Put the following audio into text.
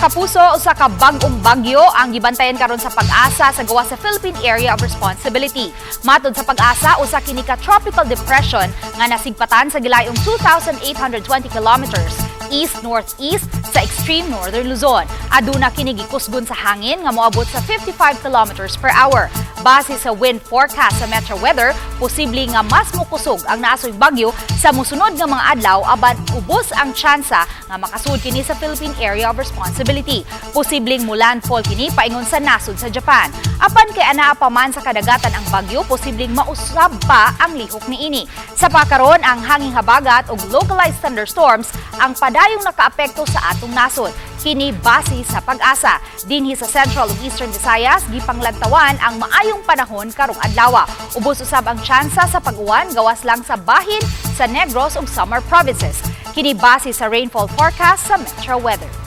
Mga kapuso, usa ka bag-ong bagyo ang gibantayan karon sa PAGASA sa gawas sa Philippine Area of Responsibility. Matod sa PAGASA, usa kini ka tropical depression nga nasigpatan sa gilayong 2,820 kilometers east-northeast sa extreme northern Luzon. Aduna kini gikusgon sa hangin nga moabot sa 55 kilometers per hour. Base sa wind forecast sa Metro Weather, posible nga mas mokusog ang naasoy bagyo sa musunod nga mga adlaw, apan ubos ang tsansa nga makasud kini sa Philippine Area of Responsibility. Posibleng mulandfall kini paingon sa nasod sa Japan. Apan kay anaa pa man sa kadagatan ang bagyo, posibleng mausab pa ang lihok niini. Sa pakaron, ang hanging habagat ug localized thunderstorms ang padayong nakaapekto sa atong nasod. Kini base sa PAGASA. Dinhi sa Central ug Eastern Visayas, gipanglantawan ang maayong panahon karong adlaw. Ubos usab ang tsansa sa pag-uwan gawas lang sa bahin sa Negros ug Samar provinces. Kini base sa rainfall forecast sa Metro Weather.